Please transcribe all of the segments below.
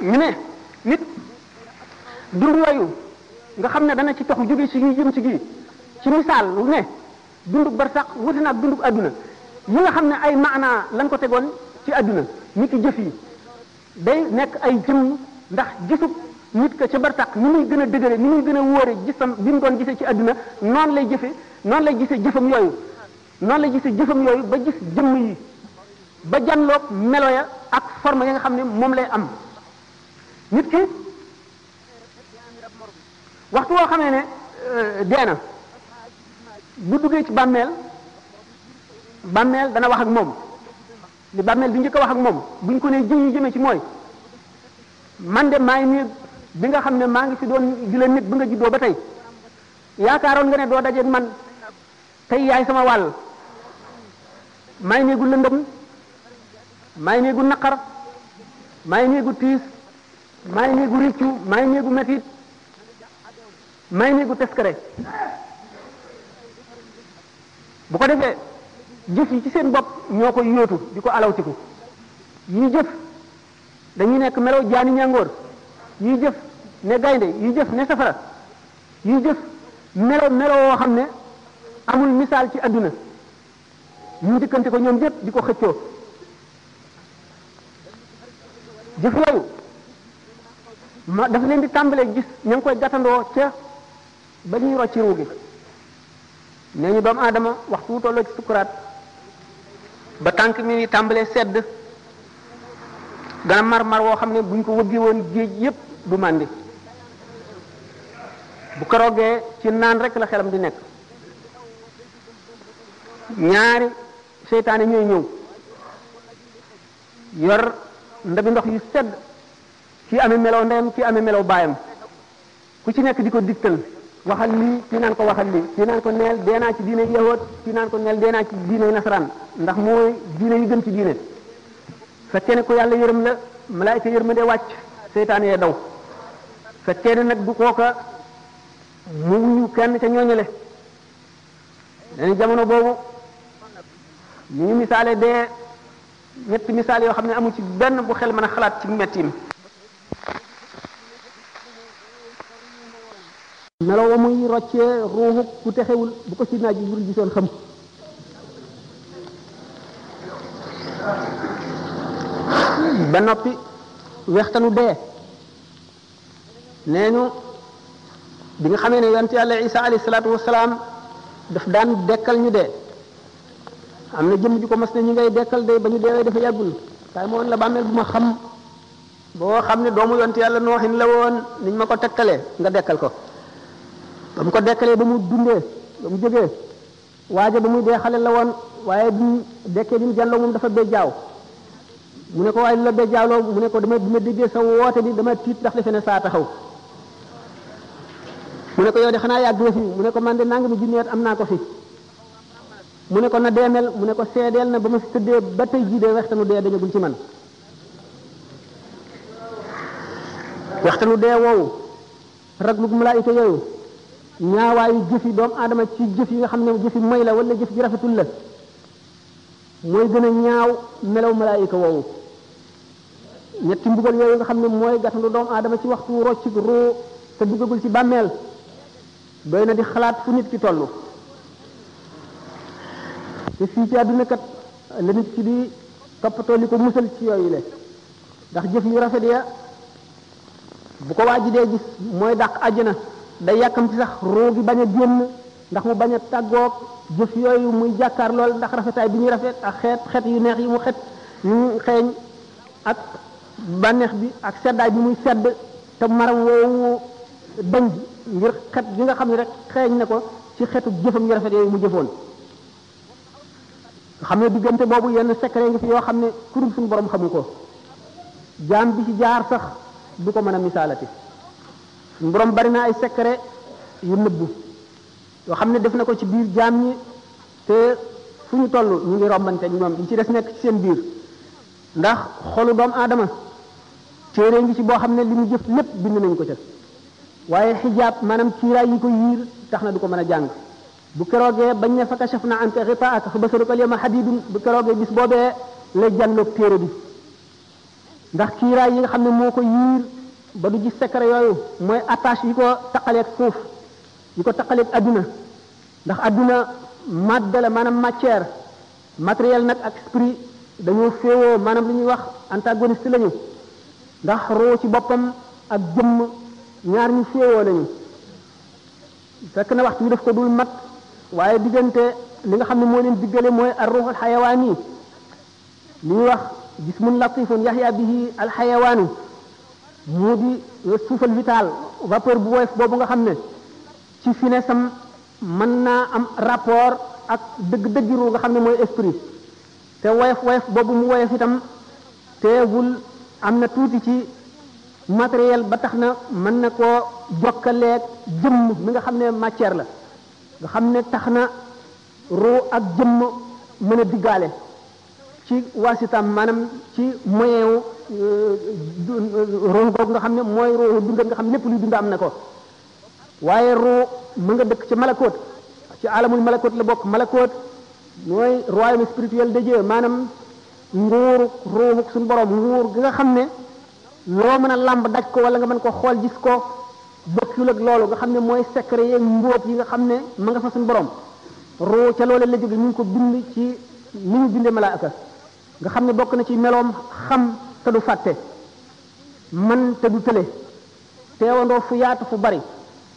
ñu ne nit dund yooyu nga xam ne dana ci tox jóge ci gi jëm ci gi ci misaal lu ne dundu barsax wuti na ak dundu adduna yi nga xam ne ay maanaa lañ ko tegoon ci adduna nit ki jëf yi day nekk ay jëmm ndax gisub nit ka ca barsax ni muy gën a dëgëre ni muy gën a wóore gisam bi mu doon gisee ci adduna noonu lay gisee jëfam yooyu noonu lay gisee jëfam yooyu ba gis jëmm yi ba janloog melo ya ak forme ya nga xam ne moom lay am nit ki waxtu woo xamee ne dee na bu duggee ci bàmmeel dana wax ak moom li bàmmeel di njëkk a wax ak moom buñ ko nee jëm jëmee ci mooy man de maa ngi nii bi nga xam ne maa ngi fi doon di la nit bi nga juddoo ba tey yaakaaroon nga ne doo dajeeg man tey yaay sama wàll maa ngi néegu lëndëm maa ngi néegu naqar maa ngi néegu tiis maa ngi néegu riccu maa ngi néegu metit maa ngi néegu teskare bu ko defee jëf yi ci seen bopp ñoo ko yóotu di ko alawtiku yi jëf dañuy nekk melaw jaani ñàngoor yi jëf ne gaynde yi jëf ne safara yi jëf melo woo xam ne amul misaal ci adduna ñu dikkante ko ñoom ñëpp di ko xëccoo jëf yooyu dafa leen di tàmbalee gis ña ngi koy gàttandoo ca ba ñuy rocci ruu gi nee ñu doomu aadama waxtu wu tolloo ci sukuraat ba tànk mi tàmbalee sedd gana mar woo xam ne buñ ko wëggee woon géej yépp du màndi bu keroogee ci naan rek la xelam di nekk ñaari seytaane ñooy ñëw yor ndabi ndox yu sedd kii amee melow ndeyam kii amee melow baayam ku ci nekk di ko digtal waxal lii kii naan ko waxal lii kii naan ko neel dee naa ci diine yahood kii naan ko neel dee naa ci diine nasaraan ndax mooy diine yu gën ci diine fekkee ne ko yàlla yërëm la malaayika yërmande wàcc seytaane yee daw fekkee ne nag du kooka mu wuyu kenn ca ñooñale dañu jamono boobu ñu ngi misaale dee ñetti misaal yoo xam ne amu ci benn bu xel mën a xalaat ci mettim melo wa muy roccee ruuxu ku texewul bu ko sidna Jibril gisoon xam ba noppi weextanu dee nee ñu bi nga xamee ne yonent yàlla Isa alayhi salaatu wasalaam daf daan dekkal ñu dee am na jëmm ju ko mas ne ñi ngay dekkal de ba ñu deewee dafa yàggul kaay ma woon la bàmmeel bu ma xam boo xam ne doomu yonent yàlla nooxin la woon niñ ma ko tekkalee nga dekkal ko ba mu ko dekkalee ba mu dundee ba mu jógee waaja ba muy dee xale la woon waaye bi mu dekkee bi mu jàlloo moom dafa béjjaaw mu ne ko waaye lu la béjjaawloo mu ne ko dama bi ma déggee sa woote bi dama tiit ndax defe ne saa taxaw mu ne ko yow de xanaa yàgg nga fi mu ne ko man de nangami junneet am naa ko fi mu ne ko na deemel mu ne ko seedeel na ba ma fi tëddee ba tey jii de waxtanu dee dañagul ci man waxtanu dee woowu raglug malaayika yooyu ñaawaayu jëfi doomu aadama ci jëf yi nga xam ne jëfi moy la wala jëf ji rafetul la mooy gën a ñaaw melaw malaayika woowu ñetti mbugal yooyu nga xam ne mooy gàttandu doomu aadama ci waxtu rocc ruu te duggagul ci bàmmeel doy na di xalaat fu nit ki toll te fii ci àdduna kat la nit ki di toppatoo li ko musal ci yooyu le ndax jëf yu rafet ya bu ko waaji dee gis mooy dàq àjjana day yàkkam ci sax ruu gi bañ a génn ndax mu bañ a tàggoog jëf yooyu muy jàkkaar lool ndax rafetaay bi ñuy rafet ak xeet yu neex yi mu yu xeeñ ak bànneex bi ak seddaay bi muy sedd te maram woowu bañ ngir xet gi nga xam ne rek xeeñ na ko ci xetu jëfam yu rafet yooyu mu jëfoon nga xam ne diggante boobu yenn secret ngi fi yoo xam ne ku dul suñu borom xamu ko jaam bi ci jaar sax du ko mën a misaalati suñu borom bari na ay secret yu nëbbu yoo xam ne def na ko ci biir jaam ñi te fu ñu toll ñu ngi rombante ñoom ñu ci des nekk ci seen biir ndax xolu doomu aadama téere ngi ci boo xam ne li mu jëf lépp bind nañ ko ca waaye xijaab maanaam kiiraay yi ko yiir tax na du ko mën a jàng bu keroogee bañ ne fa kashafna anka ghitaa'aka fa basaruka al-yawma hadiidun bu keroogee bis boobee lay jànloog téere bi ndax kiiraay yi nga xam ne moo ko yiir ba du gis secret yooyu mooy attache yi ko taqaleeg suuf yi ko taqaleeg adduna ndax adduna madde la maanaam matière matériel nag ak esprit dañoo féewoo maanaam lu ñuy wax antagoniste lañu ndax roo ci boppam ak jëmm ñaar ñu féewoo lañu fekk na waxtu bi daf ko dul mat waaye diggante li nga xam ne moo leen diggale mooy ar ruux al xayawaani li ñuy wax jismun latifun yaxya bihi al xayawaanu mu di souffle vital vapeur bu woyof boobu nga xam ne ci finesse am mën naa am rapport ak dëgg-dëggi ruu nga xam ne mooy esprit te woyof boobu mu woyof itam teewul am na tuuti ci matériel ba tax na mën na koo jokkaleeg jëmm mi nga xam ne matière la nga xam ne tax na ruu ak jëmm mën a diggaale ci waasitam maanaam ci moyen wu ruu googu nga xam ne mooy ruu dund nga xam ne lépp luy dund am na ko waaye ruu mu nga dëkk ci malakoot ci alamul malakoot la bokk malakoot mooy royaume spirituel de Dieu maanaam nguuru ruuxu suñu borom nguur gi nga xam ne loo mën a làmb daj ko wala nga mën ko xool gis ko bokkul ak loolu nga xam ne mooy secret yeeg mbóot yi nga xam ne ma nga fa suñu borom ruu ca loolu la jóge ñu ngi ko bind ci ni ñu bindee malaaka nga xam ne bokk na ci meloom xam te du fàtte man te du tële teewandoo fu yaatu fu bari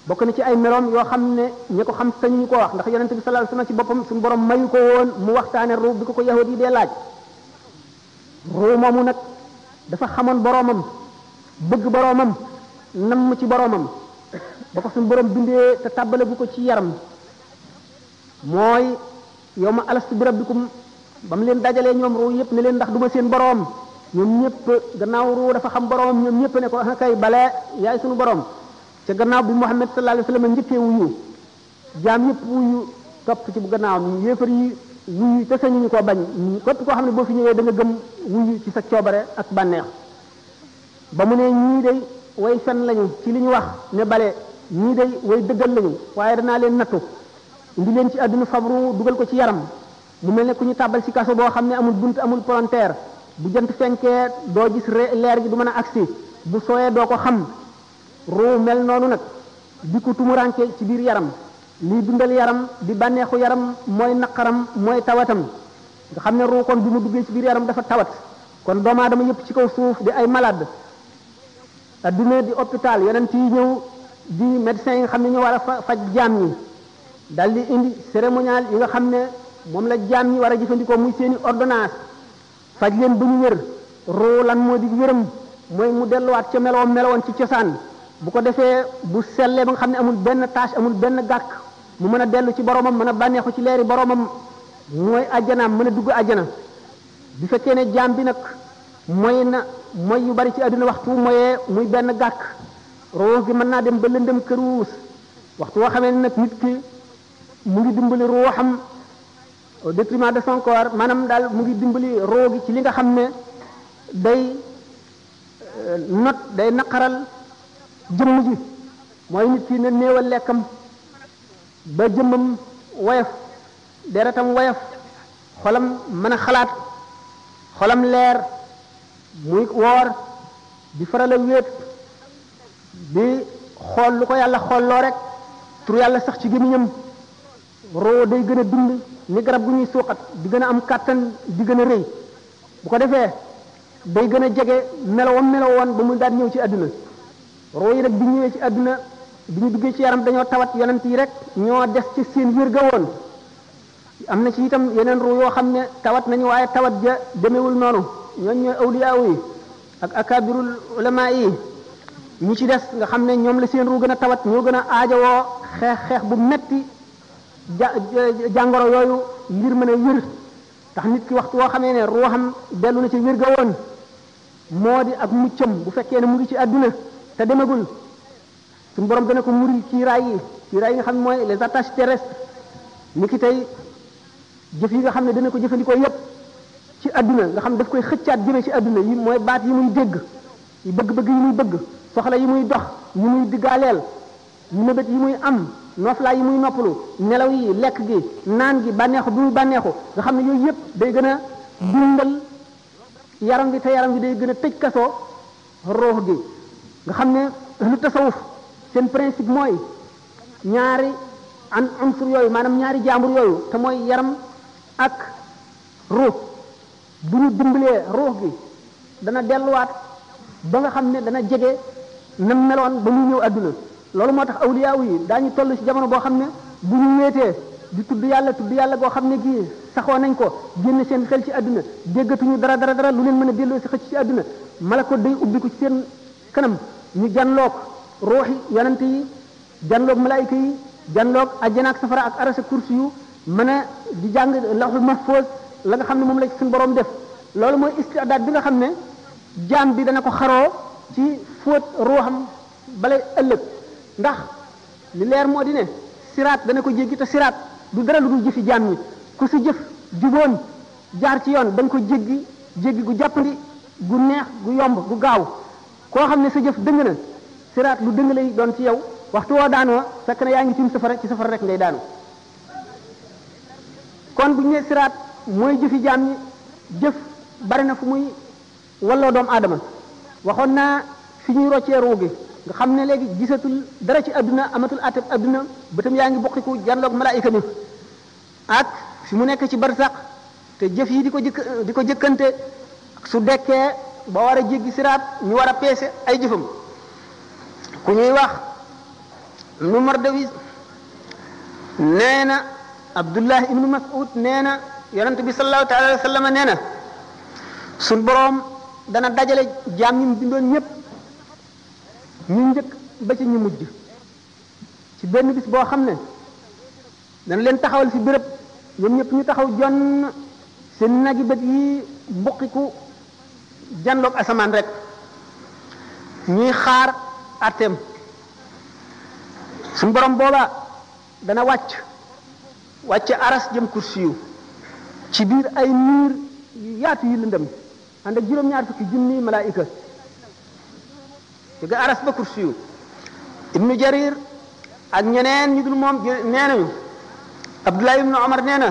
bokk na ci ay meloom yoo xam ne ñi ko xam sañ ñu ko wax ndax yonente bi sallallahu alayhi wasallam ci boppam suñu borom mayu ko woon mu waxtaane ruu bi ko yahudi yi dee laaj ruu moomu nag dafa xamoon boroomam bëgg boroomam namm ci boroomam ba ko suñu borom bindee te tàbbale bu ko ci yaram mooy yow ma alastu bi rabbikum ba mu leen dajalee ñoom ruu yëpp ne leen ndax duma seen boroom ñoom ñëpp gannaaw ruu dafa xam boroomam ñoom ñëpp ne ko kay bale yaay suñu boroom ca gannaaw bi Muhammad sallallahu alayhi wasallam njëkkee wuyu jaam yëpp wuyu topp ci bu gannaaw yéefar yi wuyu te sañuñu koo bañ képp koo xam ne boo fi ñëwee da nga gëm wuyu ci sa coobare ak bànneex ba mu ne ñii day way fen lañu ci li ñu wax ne bale ñii day way dëggal lañu waaye danaa leen nattu indi leen ci àdduna fabru dugal ko ci yaram mu mel ne ku ñu tàbbal ci kaso boo xam ne amul bunt amul palanteer bu jant fenkee doo gis leer gi du mën a agsi bu sooyee doo ko xam ruu mel noonu nag di ko tumuranke ci biir yaram lii dundal yaram di bànneexu yaram mooy naqaram mooy tawatam nga xam ne ruu kon bi mu duggee ci biir yaram dafa tawat kon doomu aadama yëpp ci kaw suuf di ay malade adduna di hôpital yonent yi ñëw di médecins yi nga xam ne ñu war a faj jaam ñi dal di indi cérémonial yi nga xam ne moom la jaam ñi war a jëfandikoo muy seeni ordonnance faj leen ba ñu wér ruu lan moo di wéram mooy mu delluwaat ca melowoon ci cosaan bu ko defee bu sellee ba nga xam ne amul benn tâche amul benn gàkk mu mën a dellu ci boromam mën a bànneexu ci leeri boromam mooy ajjanaam mën a dugg ajjana bu fekkee ne jaam bi nag mooy yu bari ci àdduna waxtu mooyee muy benn gàkk ruux gi mën naa dem ba lëndëm këruus waxtu woo xamee nag nit ki mu ngi dimbali ruuxam au détriment de son corps maanaam daal mu ngi dimbali ruux gi ci li nga xam ne day naqaral jëmm ji mooy nit ki ne néewal lekkam ba jëmmam woyof deretam woyof xolam mën a xalaat xolam leer muy woor di faral a wéet di xool lu ko yàlla xoolloo rek tur yàlla sax ci gémmiñam roo day gën a dund ni garab gu ñuy suuxat di gën a am kàttan di gën a rëy bu ko defee day gën a jege melowoon ba mu daan ñëw ci àdduna roo yi nag bi ñëwee ci àdduna bi ñu duggee ci yaram dañoo tawat yonent yi rek ñoo des ci seen wér ga woon am na ci itam yeneen ruu yoo xam ne tawat nañu waaye tawat ja demewul noonu ñooñ ñooy awliyaaw yi ak akabirul ulama yi ñi ci des nga xam ne ñoom la seen ruu gën a tawat ñoo gën a aajowoo xeex bu metti jàngoro yooyu ngir mën a wér tax nit ki waxtu woo xamee ne ruuxam dellu na ci wér ga woon moo di ak muccam bu fekkee ne mu ngi ci àdduna te demagul suñu borom dana ko muril kiiraay yi nga xam ne mooy les attaches terrestres ni ki tey jëf yi nga xam ne dana ko jëfandikoo yépp ci àdduna nga xam daf koy xëccaat jëme ci àdduna yi mooy baat yi muy dégg yi bëgg-bëgg yi muy bëgg soxla yi muy dox yi muy diggaaleel yi mébét yi muy am nooflaay yi muy noppalu nelaw yi lekk gi naan gi bànneexu bi muy bànneexu nga xam ne yooyu yépp day gën a dundal yaram bi te yaram bi day gën a tëj kasoo ruux gi nga xam ne lu tasawuf seen principe mooy ñaari unsur yooyu maanaam ñaari jaambur yooyu te mooy yaram ak ruux bu ñu dimbalee ruux gi dana delluwaat ba nga xam ne dana jege nam meloon ba muy ñëw adduna loolu moo tax awliyaaw yi daañu toll ci jamono boo xam ne bu ñu wéetee di tudd yàlla goo xam ne gii saxoo nañ ko génn seen xel ci adduna déggatuñu dara lu leen mën a delloo si xëcc ci adduna malako day ubbiku ci seen kanam ñu janloog ruuxi yonante yi janloog malaayika yi janloog ajjana ak safara ak arasa kursi yu mën a di jàng lawhul mahfuz la nga xam ne moom la ci suñu borom def loolu mooy istidaad bi nga xam ne jaam bi dana ko xaroo ci fóot ruuxam balay ëllëg ndax li leer moo di ne siraat dana ko jéggi te siraat du dara lu dul jëfi jaam ñi ku si jëf juboon jaar ci yoon da nga ko jéggi gu jàppandi gu neex gu yomb gu gaaw koo xam ne sa jëf dëng na siraat lu dëng lay doon ci yow waxtu woo daanoo fekk na yaa ngi tim safara ci safara rek ngay daanu kon bu ñu nee siraat mooy jëfi jaam ñi jëf bari na fu muy walloo doomu aadama waxoon naa fi ñuy roccee ruu gi nga xam ne léegi gisatul dara ci adduna amatul ateb adduna bëtam yaa ngi bokkiku janloog malaayika mi ak fi mu nekk ci barsaq te jëf yi di ko jëkkante su dekkee ba war a jéggi siraat ñu war a peese ay jëfam ku ñuy wax nu Mardawis nee na Abdullah ibnu Mas'ud nee na yonent bi sallallahu taala alayhi wa sallam nee na suñ boroom dana dajale jaam ñi mu bindoon ñëpp ñu njëkk ba ci ñu mujj ci benn bis boo xam ne dana leen taxawal fi béréb ñoom ñëpp ñu taxaw jonn seen nagi bët yi mbuqiku janloog asamaan rek ñuy xaar atteem suñ borom booba dana wàcc aras jëm kursiyu ci biir ay niir yu yaatu yu lëndëm ànd ak juróom-ñaar fukki junni malaayika jóge aras ba kursiyu ibnu jarir ak ñeneen ñu dul moom nee nañu abdullah ibnu omar nee na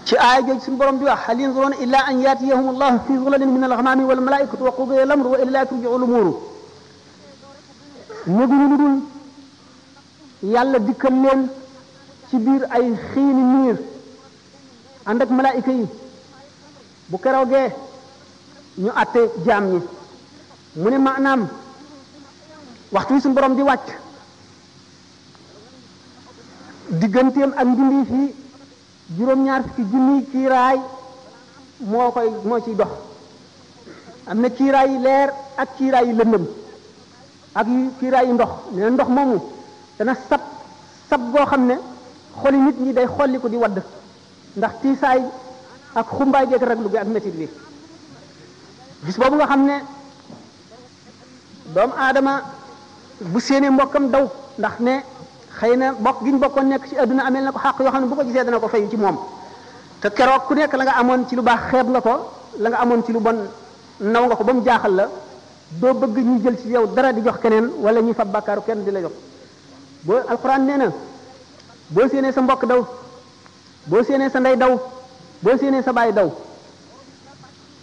ci aaya jooju suñu borom di wax hal yanzuruna illa an yatiyahum allahu fi zulalin min alghamami wal malaikatu wa qudiya al-amru wa ila turji'u al-umur ñëguñu lu dul yàlla dikkal leen ci biir ay xiini niir ànd ak malaayika yi bu keroogee ñu àtte jaam ñi mu ne maanaam waxtu wi suñu borom di wàcc digganteem ak mbindeef yi juróom-ñaar fukki junniy kiiraay moo ciy dox am na kiiraay yi leer ak kiiraay yi lëndëm ak kiiraay yi ndox nee na ndox moomu dana sab goo xam ne xoli nit ñi day xolli ko di wadd ndax tiisaay ak xumbaay geek raglu gi ak métit bi bis boobu nga xam ne doomu aadama bu séenee mbokkam daw ndax ne xëy na bokk gi ñu bokkoon nekk ci adduna amel na ko xàq yoo xam ne bu ko gisee dana ko fay ci moom te keroog ku nekk la nga amoon ci lu baax xeeb nga ko la nga amoon ci lu bon naw nga ko ba mu jaaxal la doo bëgg ñu jël ci yow dara di jox keneen wala ñuy fab bàkkaaru kenn di la jox boo alxuraan nee na boo séenee sa mbokk daw boo séenee sa ndey daw boo séenee sa baay daw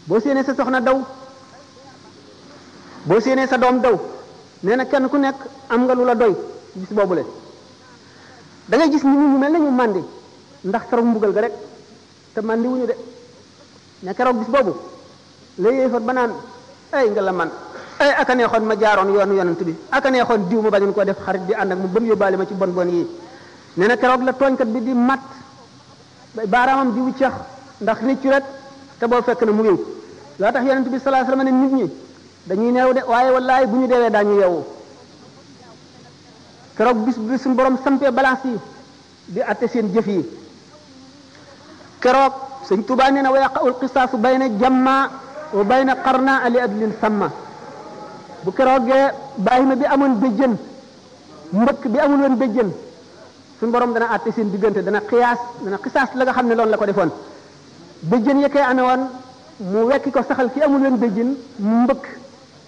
boo séenee sa soxna daw boo séenee sa doom daw nee na kenn ku nekk am nga lu la doy bis boobule da ngay gis nit ñi ñu mel nañu màndi ndax keroog mbugal ga rek te màndi wuñu de ne keroog bis boobu la yéefar ba naan ay nga la man ay aka neexoon ma jaaroon yoonu yonent bi aka neexoon diw ma bañoon ko def xarit di ànd ak mu ba mu yóbbaale ma ci bon bon yi nee na keroog la tooñkat bi di mat baaraamam di wuccax ndax réccu rek te boo fekk na mu wéw loo tax yonent bi sallallahu alayhi wasallam ne nit ñi dañuy neew de waaye wallaay bu ñu deewee daañu yeewu keroog bis bi suñu borom sampee balance yi di atte seen jëf yi keroog sëñ Tuubaa nee na wa yaqa'ul qisaasu bayna jamma wa bayna qarna li adlin samma bu keroogee bàyyima bi amoon béjjën mbëkk bi amul woon béjjën suñu borom dana atte seen diggante dana xisaas la nga xam ne loolu la ko defoon béjjën yekkee amee woon mu wekki ko saxal ki amul woon béjjën mu mbëkk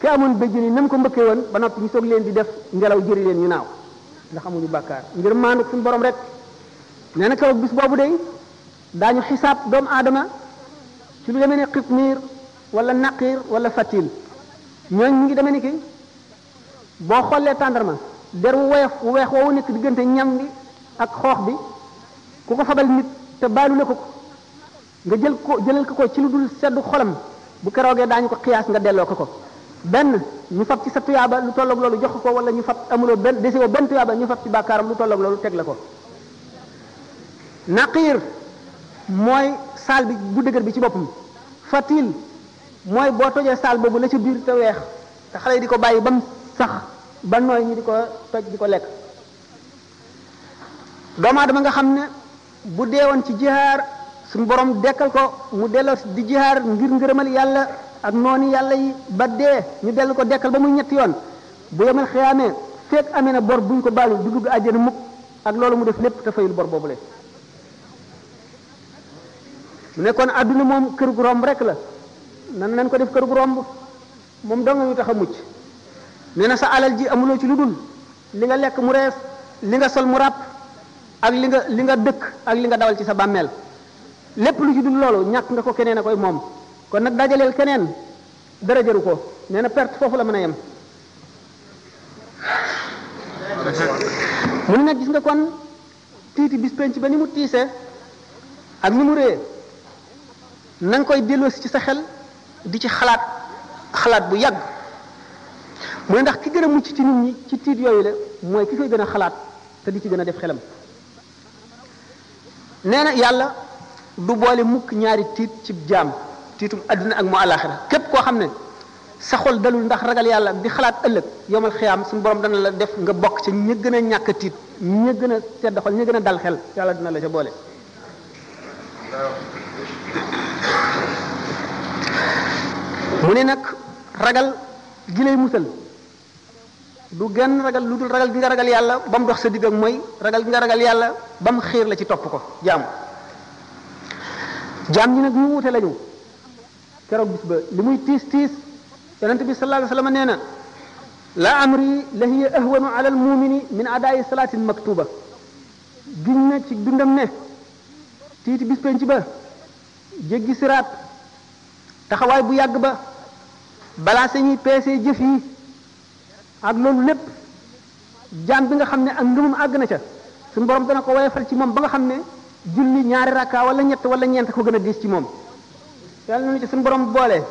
ki amoon béjjën yi nam ko mbëkkee woon ba noppi ñu soog leen di def ngelaw jëri leen ñu naaw ndax amuñu bàkkaar ngir maandu suñu borom rek nee na keroog bis boobu day daañu xisaab doomu aadama ci lu demee ne xitmiir wala naqir wala fatil ñooñ ñu ngi demee ni ki boo xoolee tàndarma der wu weex woowu nekk diggante ñam bi ak xoox bi ku ko fabal nit te baalu la ko nga jëlal ko ci lu dul seddu xolam bu keroogee daañu ko xiyaas nga delloo ko benn ñu fab ci sa tuyaaba lu tolloog loolu jox ko wala ñu fab amuloo benn desewoo benn tuyaaba ñu fab ci bàkkaaram lu tolloog loolu teg la ko naqir mooy saal bi bu dëgër bi ci boppam fatil mooy boo tojee saal boobu la ci biir te weex te xale yi di ko bàyyi ba mu sax ba nooy ñu di ko toj di ko lekk doomu aadama nga xam ne bu deewoon ci jihaar suñu borom dekkal ko mu delloo di jihaar ngir ngërëmal yàlla ak noonu yàlla yi ba dee ñu dellu ko dekkal ba muy ñetti yoon bu yemal xiyaamee fekk amee na bor buñ ko baalu du dugg àjjana mukk ak loolu mu def lépp te fayul bor boobule mu nekkoon àdduna moom kër gu romb rek la nan ko def kër gu romb moom dong ñu tax a mucc nee na sa alal ji amuloo ci lu dul li nga lekk mu rees li nga sol mu ràpp ak li nga dëkk ak li nga dawal ci sa bàmmeel lépp lu ci dul loolu ñàkk nga ko keneen a koy moom kon nag dajaleel keneen dara jëru ko nee na perte foofu la mën a yem mu ne nag gis nga kon tiiti bis penc ba ni mu tiisee ak ni mu réyee na nga koy delloosi ci sa xel di ci xalaat bu yàgg mu ne ndax ki gën a mucc ci nit ñi ci tiit yooyu la mooy ki koy gën a xalaat te di ci gën a def xelam nee na yàlla du boole mukk ñaari tiit ci jaam tiitum àddina ak mu àllaaxira képp koo xam ne sa xol dalul ndax ragal yàlla di xalaat ëllëg yomal xiyaam suñu borom dana la def nga bokk ci ña gën a ñàkk a tiit ña gën a sedd xol ña gën a dal xel yàlla dina la ca boole mu ne nag ragal gi lay musal du genn ragal lu dul ragal gi nga ragal yàlla ba mu dox sa digg ak mooy ragal gi nga ragal yàlla ba mu xiir la ci topp ko jaam ñi nag ñu wute lañu keroog bis ba li muy tiis tiis yonente bi sallallahu alayhi wa sallam nee na la amri la hiya ahwanu ala al mumini min adaayi salaatin maktuba giñ na ci dundam ne tiiti bis penc ba jéggi siraat taxawaay bu yàgg ba balaa sañuy peesee jëf yi ak loolu lépp jaam bi nga xam ne ak ngëmum àgg na ca suñu borom dana ko woyofal ci moom ba nga xam ne julli ñaari rakka wala ñett wala ñeent ko gën a diis ci moom yàlla nañu ci suñu borom boole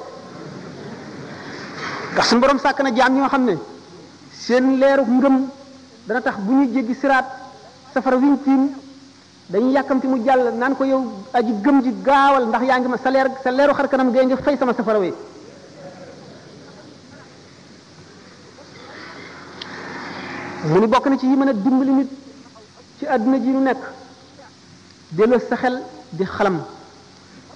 ndax suñu borom sàkk na jaam ñoo xam ne seen leeru ngëm dana tax bu ñuy jéggi siraat safara wiñ tiim dañuy yàkkamti mu jàll naan ko yow aji gëm ji gaawal ndax yaa ngi ma sa leeru xar kanam gee ngi fay sama safara wi mu ni bokk na ci yi mën a dimbali nit ci àdduna ji nu nekk delloo sa xel di xalam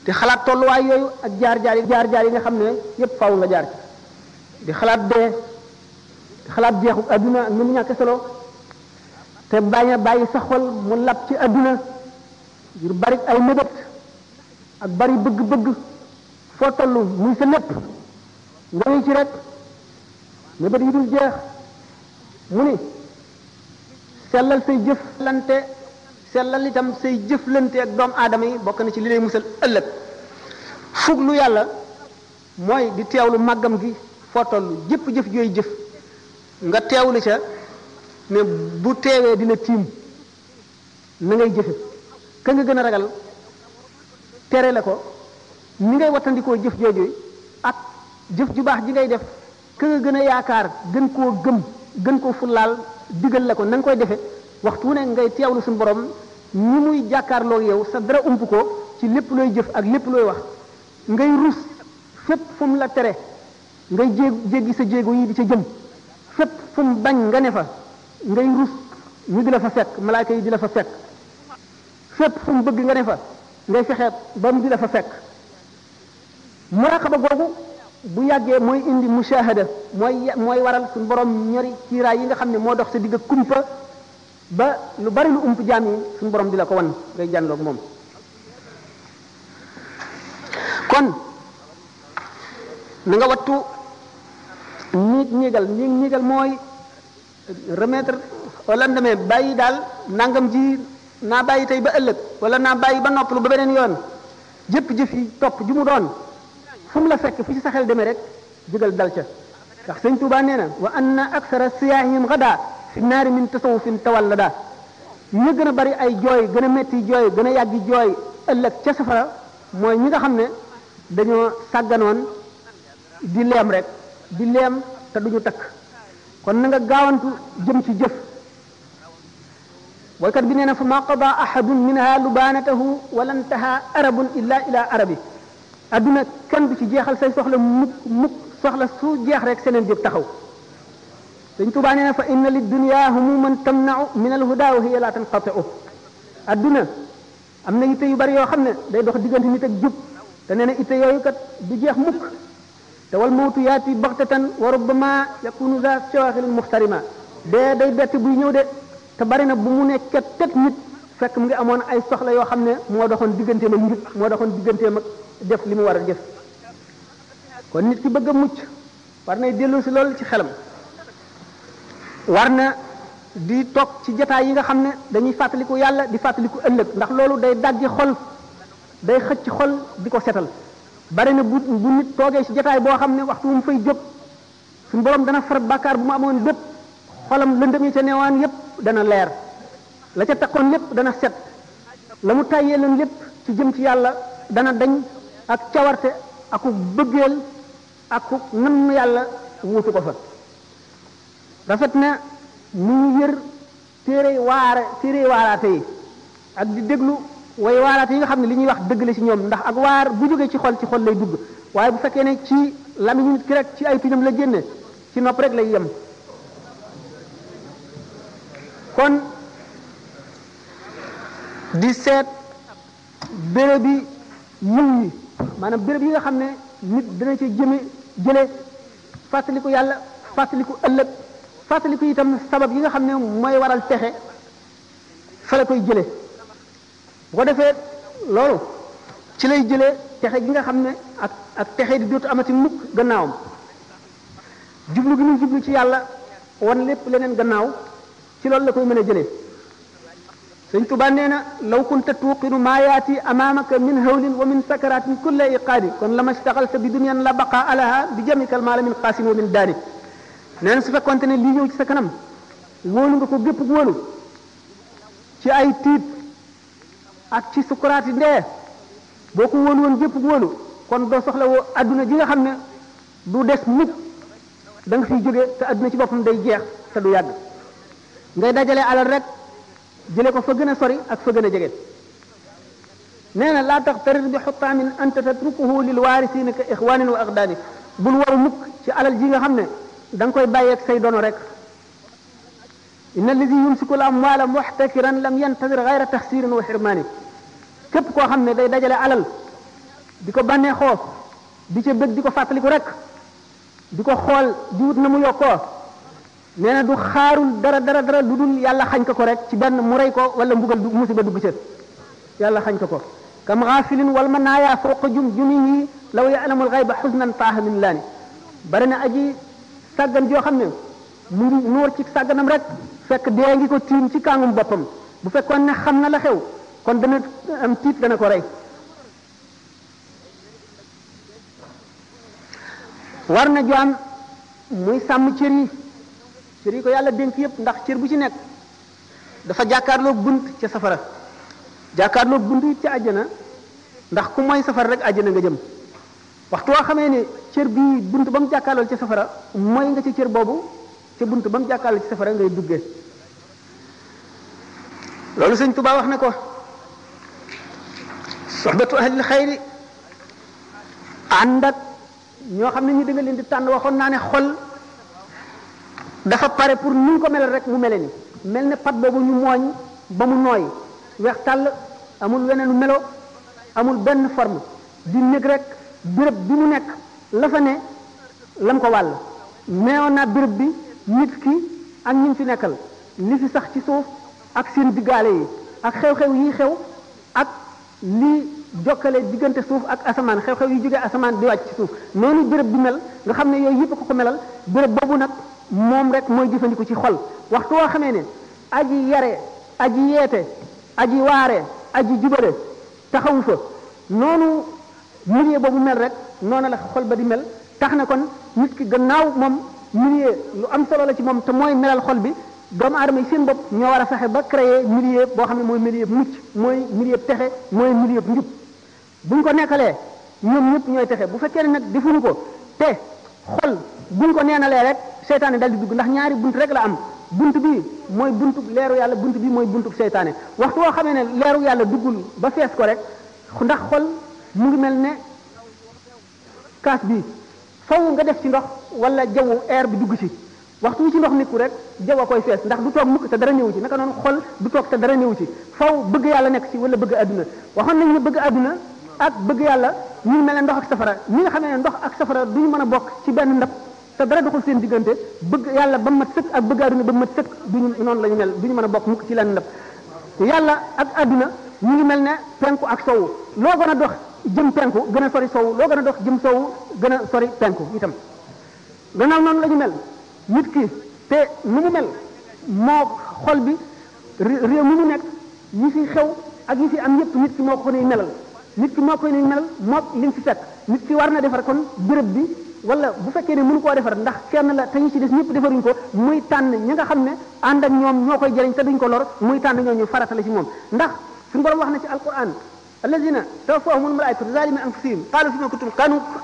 di xalaat tolluwaay yooyu ak jaar-jaar yi nga xam ne yépp faaw nga jaar ci di xalaat dee di xalaat jeexu àdduna ak ni mu ñàkk solo te bañ a bàyyi sa xol mu lab ci àdduna ngir bari ay mébét ak bari bëgg-bëgg foo toll muy sa lépp nga ngi ci rek mébét yi dul jeex mu ni sellal say jëflante sellal itam say jëflante ak doomu aadama yi bokk na ci li lay musal ëllëg fuglu yàlla mooy di teewlu màggam gi foo toll jëpp jëf jooy jëf nga teewlu ca ne bu teewee dina tiim na ngay jëfe ka nga gën a ragal tere la ko ni ngay wattandikoo jëf jooju ak jëf ju baax ji ngay def ka nga gën a yaakaar gën koo gëm gën koo fullaal digal la ko na nga koy defe waxtu ne ngay teewlu suñu borom ñi muy jàkkaarloo yow sa dara ump ko ci lépp looy jëf ak lépp looy wax ngay rus fépp fu mu la tere ngay jéggi sa jéego yi di ca jëm fépp fu mu bañ nga ne fa ngay rus ñu di la fa fekk malaaka yi di la fa fekk fépp fu mu bëgg nga ne fa ngay fexe ba mu di la fa fekk muraqaba googu bu yàggee mooy indi mushahada mooy waral suñu borom ñori kiiraay yi nga xam ne moo dox sa digg kumpa ba lu bari lu ump jaam yi suñu borom di la ko wan ngay jàndoog moom kon na nga wattu ñiigal mooy remettre au lendemain bàyyi daal nangam ji naa bàyyi tey ba ëllëg wala naa bàyyi ba noppalu ba beneen yoon jëpp jëf yi topp ju mu doon fu mu la fekk fu ci sa xel demee rek jógal dal ca ndax sëñ Tuubaa nee na wa anna aksara siyaahihim gada fi naari min tasawufin tawallada ñu gën a bari ay jooy gën a metti jooy gën a yàggi jooy ëllëg ca safara mooy ñi nga xam ne dañoo sàgganoon di leem rek di leem te duñu takk kon na nga gaawantu jëm ci jëf boykat bi nee na fa ma qada ahadun minha lubanatahu wala ntaha arabun illa ila arabi adduna kenn du ci jeexal say soxla mukk soxla su jeex rek seneen jóg taxaw sëñ Tuubaa nee na fa inna lid dunya humuman tamna'u min al huda wa hiya la tanqati'u adduna am na itte yu bari yoo xam ne day dox diggante nit ak jub te nee na itte yooyu kat du jeex mukk te wal mawtu yaati baxtatan wa rubbama yakunu za shawaxilin muxtarima dee day bett buy ñëw de te bari na bu mu nekk tet nit fekk mu ngi amoon ay soxla yoo xam ne moo doxoon digganteem ak njub moo doxoon digganteem ak def li mu war a def kon nit ki bëgg a mucc war nay dellu si loolu ci xelam war na di toog ci jataay yi nga xam ne dañuy fàttaliku yàlla di fàttaliku ëllëg ndax loolu day daggi xol day xëcc xol di ko setal bari na bu nit toogee ci jataay boo xam ne waxtu mu fay jóg suñu borom dana far bàkkaar bu mu amoon bépp xolam lëndëm yi ca neewaan yépp dana leer la ca takkoon lépp dana set la mu tàyyee leen lépp ci jëm ci yàlla dana dañ ak cawarte aku bëggeel aku nam yàlla wuutu ko fa rafet na mu ñu yër téere waaraate yi ak di déglu way waaraate yi nga xam ne li ñuy wax dëgg la ci ñoom ndax ak waar bu jógee ci xol lay dugg waaye bu fekkee ne ci lamiñu nit ki rek ci ay tuñam la génne ci nopp rek lay yem kon di seet béréb bi yiw yi maanaam béréb yi nga xam ne nit dana ci jële fàttaliku yàlla fàttaliku ëllëg fàttaliku itam sabab yi nga xam ne mooy waral texe fa la koy jële bu ko defee loolu ci lay jëlee texe gi nga xam ne ak texe di dootu amati mukk gannaawam jublu gi muy jublu ci yàlla wan lépp leneen gannaaw ci loolu la koy mën a jëlee sëñ Tuubaa nee na law kunta tuuqinu maa yaati amaamaka min hawlin wa min sakaratin kulla iqaadi kon lama staxalta bi dunyan la baqa alaha bi jamikal maala min qaasin wa min daani nee na su fekkonte ne lii ñëw ci sa kanam wóolu nga ko gépp wóolu ci ay tiit ak ci sukuraati ndee boo ko wóolu woon gépp wóolu kon doo soxla woo adduna ji nga xam ne du des mukk da nga fiy jóge te adduna ci boppam day jeex te du yàgg ngay dajale alal rek jële ko fa gën a sori ak fa gën a jege nee na laa tax tarir bi xutaamin anta tatrukuhu lil waarisiina ka ixwaanin wa axdaani bul waru mukk ci alal ji nga xam ne da nga koy bàyyeeg say dono rek inna alladi yumsiku al amwaala muxtakiran lam yantadir gayra taxsirin wa xirmaani képp koo xam ne day dajale alal di ko bànneexoo di ca bëgg di ko fàttaliku rek di ko xool di wut na mu yokkoo nee na du xaarul dara lu dul yàlla xañ ko rek ci benn mu rey ko wala mbugal musiba dugg ca yàlla xañ ko kam xaafilin wal manaaya fawqa jumihi law ya'lamul xayba xusnan taaha min laani bari na aji sàggan joo xam ne mu ngi nuur ci sàgganam rek fekk dee ngi ko tiim ci kàngum boppam bu fekkoon ne xam na la xew kon dana am tiit dana ko rey war na jaam muy sàmm cër yi ko yàlla dénk yépp ndax cër bu ci nekk dafa jàkkaarloog bunt ca safara jàkkaarloog bunt it ca àjjana ndax ku mooy safara rek àjjana nga jëm waxtu woo xamee ne cër bi bunt ba mu jàkkaarlool ca safara mooy nga ci cër boobu ca bunt ba mu jàkkaarlool ci safara ngay duggee loolu sëñ Tuubaa wax na ko soxbatu ahlil xayri ànd ak ñoo xam ne ñu danga leen di tànn waxoon naa ne xol dafa pare pour ni ko melal rek mu mele ni mel ne pat boobu ñu mooñ ba mu nooy weex tàll amul weneenu melo amul benn forme di nekk rek béréb bi mu nekk la fa ne lam ko wàll meewoon naa béréb bi nit ki ak ñi fi nekkal li fi sax ci suuf ak seen diggaale yi ak xew-xew yi xew ak li jokkale diggante suuf ak asamaan xew-xew yi jógee asamaan di wàcc ci suuf noonu béréb bi mel nga xam ne yooyu yëpp ko melal béréb boobu nag moom rek mooy jëfandiku ci xol waxtu woo xamee ne aji yare aji yeete aji waare aji jubale taxawu fa noonu milieu boobu mel rek noonu la xol ba di mel tax na kon nit ki gannaaw moom milieu lu am solo la ci moom te mooy melal xol bi doomu aadama yi seen bopp ñoo war a fexe ba créer milieu boo xam ne mooy milieu mucc mooy milieu texe mooy milieu njub buñ ko nekkalee ñoom ñëpp ñooy texe bu fekkee ne nag defuñu ko te xol buñ ko neenalee rek seytaane dal di dugg ndax ñaari bunt rek la am bunt bi mooy buntu leeru yàlla bunt bi mooy buntu seytaane waxtu woo xamee ne leeru yàlla duggul ba fees ko rek ndax xol mu ngi mel ne kaas bi faw nga def ci ndox wala jaww air bi dugg ci waxtu wi ci ndox nekku rek jaww a koy fees ndax du toog mukk te dara néewu ci naka noonu xol du toog te dara néewu ci faw bëgg yàlla nekk ci wala bëgg adduna waxoon nañu ne bëgg adduna ak bëgg yàlla ñu mel ne ndox ak safara ñi nga xamee ne ndox ak safara duñu mën a bokk ci benn ndab te dara doxul seen diggante bëgg yàlla ba mat sëkk ak bëgg adduna ba mat sëkk duñu noonu la ñu mel duñu mën a bokk mukk ci lenn ndab yàlla ak adduna ñu ngi mel ne penku ak sowu loo gën a dox jëm penku gën a sori sowu loo gën a dox jëm sowu gën a sori penku itam gannaaw noonu la ñu mel nit ki te nu mu mel moo xol bi réew mi mu nekk yi fi xew ak yi fi am yépp nit ki moo ko nuy melal nit ki moo koy nuy melal moo li mu fi fekk nit ki war na defar kon béréb bi wala bu fekkee ne mënu koo defar ndax kenn la te ñu ci des ñëpp defaruñ ko muy tànn ñi nga xam ne ànd ak ñoom ñoo koy jëriñ te duñ ko lor muy tànn ñooñu farata la ci moom ndax suñu borom wax na ci alquran alladina tawaffahumul malaikatu zalimi anfusihim qalu fima kuntum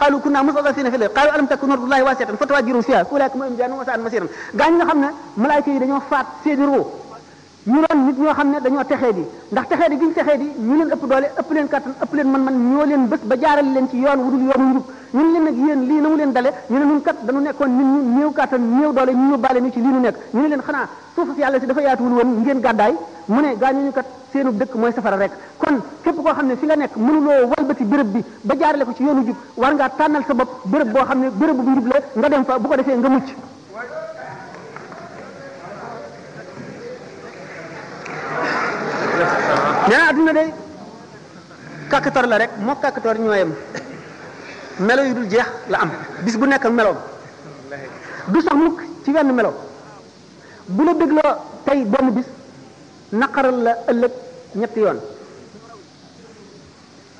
qalu kunna mustadafina fil ardi qalu alam takun ardullahi wasi'atan fatahajjaru fiha ulaika ma'ahum jahannam wa sa'at masiran gaañ nga xam ne malaayka yi dañoo faat seeni ruu ñu doon nit ñoo xam ne dañoo texee di ndax texee di giñ texee di ñu leen ëpp doole ëpp leen kattan ëpp leen man-man ñoo leen bés ba jaarale leen ci yoon wudul yoonu njub ñun leen nag yéen lii na mu leen dale ñu ne ñun kat dañu nekkoon nit ñu néew kattan néew doole ñu yóbbaale ñu ci lii nu nekk ñu ne leen xanaa suufu si yàlla si dafa yaatuwul woon ngeen gàddaay mu ne gaañu kat seenu dëkk mooy safara rek kon képp koo xam ne fi nga nekk mënuloo walbati béréb bi ba jaarale ko ci yoonu jub war ngaa tànnal sa bopp béréb boo xam ne béréb bu njub la nga dem fa bu ko defee nga mucc nee na adduna de kàkkator la rek moo kàkkator ñooyam melo yu dul jeex la am bis bu nekk ak meloom du sax mukk ci wenn melo bu la dégloo tey benn bis naqaral la ëllëg ñetti yoon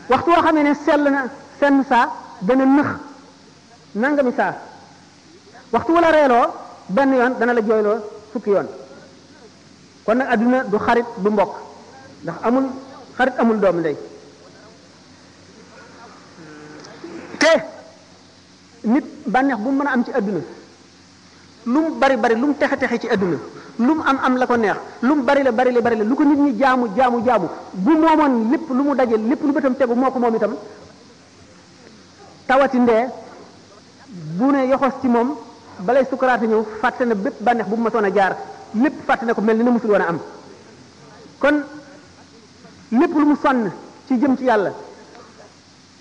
waxtu woo xamee ne sell na senn saa dana nëx nangami saa waxtu wala reeloo benn yoon dana la jooyloo fukki yoon kon nag adduna du xarit du mbokk ndax amul xarit amul doom ndey te nit bànneex bu mu mën a am ci adduna lu mu bari bari lu mu texe texe ci adduna lu mu am la ko neex lu mu bari la lu ko nit ñi jaamu bu moomoon lépp lu mu daje lépp lu bëtam tegu moo ko moom itam tawati ndee bu ne yoxos ci moom balay sukaraate ñëw fàtte na bépp bànneex bu mu masoon a jaar lépp fàtte na ko mel ni na musul woon a am kon lépp lu mu sonn ci jëm ci yàlla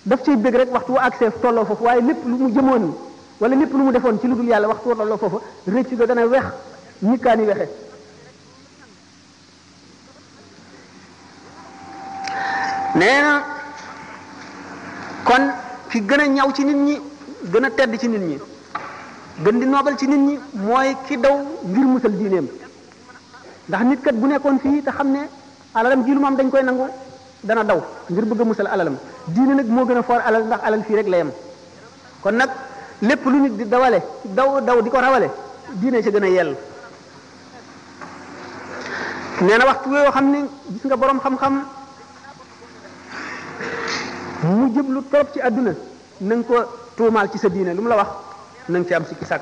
daf ciy bëgg rek waxtu wu accès tolloo foofu waaye lépp lu mu jëmoon wala lépp lu mu defoon ci lu dul yàlla waxtu wu tolloo foofu rëcc ga dana wex ñikkaani wexe nee na kon ki gën a ñaw ci nit ñi gën a tedd ci nit ñi gën di noobal ci nit ñi mooy ki daw ngir musal diineem ndax nit kat bu nekkoon fii te xam ne alalam ji lu mu am dañ koy nangu dana daw ngir bëgg a musal alalam diine nag moo gën a foor alal ndax alal fii rek la yem kon nag lépp lu nit di dawale daw di ko rawale diine ci gën a yell nee na waxtu yoo xam ne gis nga boroom xam-xam mu jëblu trop ci àdduna na nga ko tuumaal ci sa diine lu mu la wax na nga ci am sikki sàkk